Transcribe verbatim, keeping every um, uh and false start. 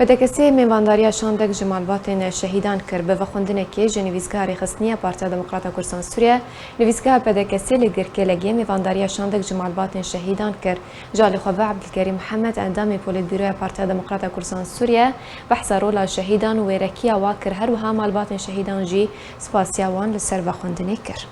P D K S'ê mêvandariya şandek ji malbatên şehîdan kir. Bi vexwendinekê ji nivîsgeha rêxistiniya Partiya Demokrata Kurdistan Sûriye, nivîsgeha P D K S'ê li Girkê Legê mêvandariya şandek ji malbatên şehîdan kir. Ji alî xwe ve Ebdilkerîm Mihemed, endamê Polîtbîroya Partiya Demokrata Kurdistan Sûriye, behsa rola şehîdan û wêrekiya wa kir, her wiha malbatên şehîdan jî spasiya wan li ser vexwendinê kir.